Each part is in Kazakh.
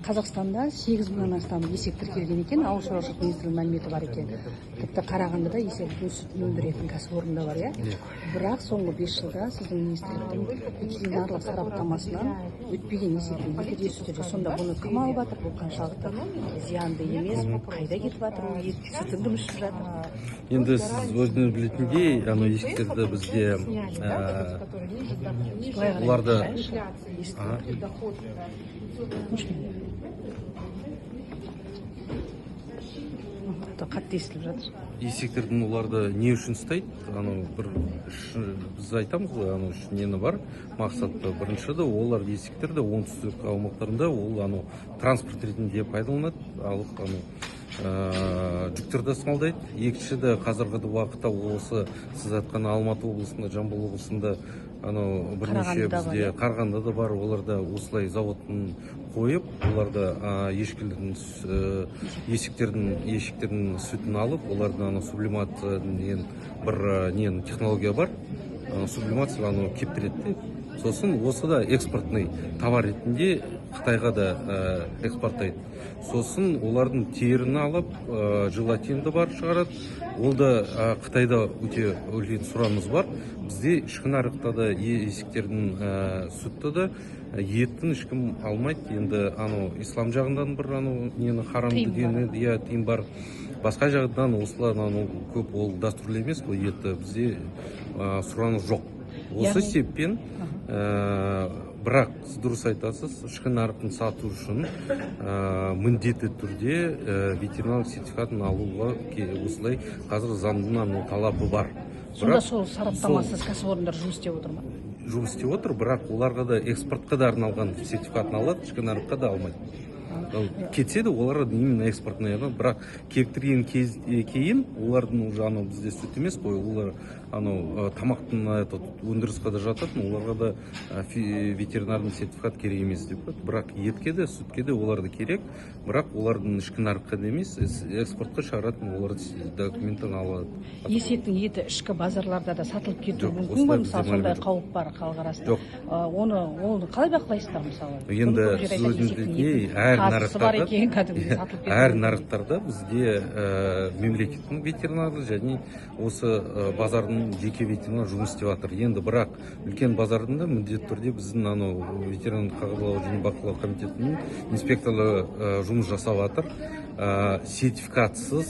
Қазақстанда 8 мыңнан астам есек тіркелген екен, Ауыл шаруашылық министрлігінің мәліметі бар екен. Тіпті Қарағандыда есектің сүтін өндіретін кәсіпорын да бар, иә. Бірақ соңғы 5 жылда сіздің министрліктің ветеринарлық сараптамасынан өтпеген есектің еті де, сүті де. Сонда бұны кім алып жатыр? Бұл қаншалықты зиянды емес? Қайда кетіп жатыр ол ет, сүтін кім ішіп жатыр? Енді сіз өзіңіз білетіндей, анау есектерді бізде Былай қарай оларды айтайыншы. Ага. Естілмейді. А то қатты естіліп жатыр. Есектердің оларды не үшін ұстайды? Анау бір үш, біз айтамыз ғой, анау үш нені бар мақсатты. Бірінші де, олар есектерді оңтүстік аумақтарында ол анау транспорт ретінде пайдаланады, алып анау жүктер тасымалдайды. Екінші де, қазіргі уақытта осы сіз айтқан Алматы облысында, Жамбыл облысында анау бірнеше Қарағандыда бар, бізде иә? Қарағандыда да бар. Оларда осылай заводын қойып, оларда ешкілердің есектердің сүтін алып, олардың анау сублимация деген бір нені технология бар. Ана сублимация, анау кептіреді де, сосын осы да экспортный товар ретінде Қытайға да экспорттайды. Сосын олардың теріні алып, желатинді бар шығарады. Ол да Қытайда өте үлкен сұраныс бар. Бізде ішкі нарықта да есектердің сүтті де, етін ешкім алмайды. Енді анау ислам жағынан бір анау нені харамды Тыйым бар. деген, иә, тыйым бар. Басқа жағынан осылар анау көп, ол дәстүрлі емес қой еті, бізде сұраныс жоқ осы себеппен. Бірақ сіз дұрыс айтасыз, ішкі нарықтың сату үшін міндетті түрде ветеринарлық сертификатын алуға осылай қазір заңның анау талабы бар. Сонда Бірақ сол сараптамасыз кәсіпорындар жұмыс істеп отыр ма? Жұмыс істеп отыр, бірақ оларға да экспортқа да арналған сертификатын алады, ішкі нарыққа да алмайды. Ал кетсе де, олар именно экспортный, бірақ кептірген кез кейін олардың уже анау бізде сүт емес қой, олар анау тамақтың этот өндіріске де жататын, оларға да ветеринарный сертификат керек емес деп қояды. Бірақ етке де, сүтке де оларды керек, бірақ олардың ішкі нарыққа да емес, экспортқа шығаратын олар документтен алады. Есектің еті ішкі базарларда да сатылып кетуі Жоқ, мүмкін осылай ғой, бізде мысалы, сондай мәлімет жоқ. қауіп бар халық арасында. Жоқ. Оны қалай бақылайсыздар, мысалы? Енді Көп жерде сіз айтады, өзіңіз есектің білетіндей, етін әр қазысы бар нарықтарда екен, кәдімгідей сатылып кетуі әр мүмкін. нарықтарда бізде мемлекеттің ветеринары және осы базардың жеке ветеринар жұмыс істеп жатыр. Енді бірақ үлкен базардың да міндетті түрде біздің анау ветеринарлық қадағалау және бақылау комитетінің инспекторлары жұмыс жасап жатыр. Сертификатсыз,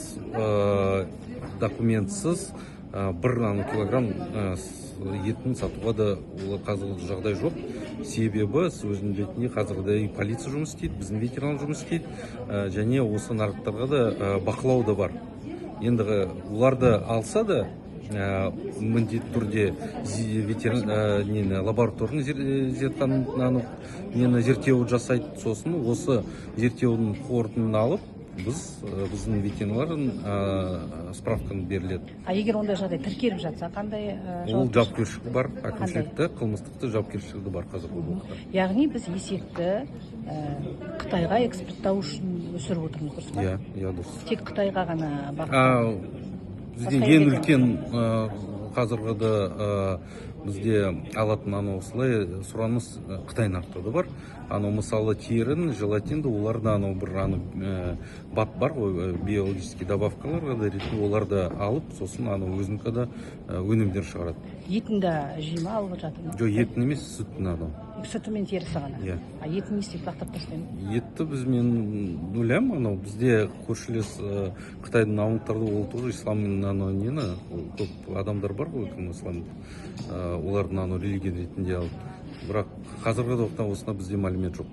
документсіз бір ана килограмм етін сатуға да ол қазір жағдай жоқ. Себебі сіз өзіңіз білетіндей, қазіргідей полиция жұмыс істейді, біздің ветеринар жұмыс істейді, және осы нарықтарға да бақылау да бар. Енді оларды алса да, міндетті түрде нені лабораторный зертхананы нені зерттеу жасайды. Сосын осы зерттеудің қорытындысын алып, біз біздің ветеринарлар справканы беріледі. А егер ондай жағдай тіркеліп жатса, қандай Ол жауапкершілік? Жауапкершілік бар, әкімшілікті, қылмыстықты жауапкершілігі бар қазіргі уақытта. Яғни біз есекті Қытайға экспорттау үшін өсіріп отырмыз, дұрыс па? Иә, дұрыс. Тек Қытайға ғана бағыт А, бізде Басқа ең елдерге? үлкен қазіргі бізде алатын анау осылай сұраныс Қытай нарықта да бар. Анау мысалы терін, желатинді оларда анау бір анау БАД бар ғой, биологический добавкалар да ретінде оларды алып, сосын анау өзінікі да өнімдер шығарады. Етін де жей ма, алып жатыр ма? Жоқ, етін емес, сүтін анау. Сүті мен терісі ғана? Иә. А етін не істейді, лақтырып тастай ма? Етті біз, мен ойлаймын, анау бізде көршілес Қытайдың аумақтарында ол тоже исламның анау нені, ол көп адамдар бар ғой, кім ислам, олардың анау религия ретінде алып, бірақ қазіргі уақытта осында бізде мәлімет жоқ.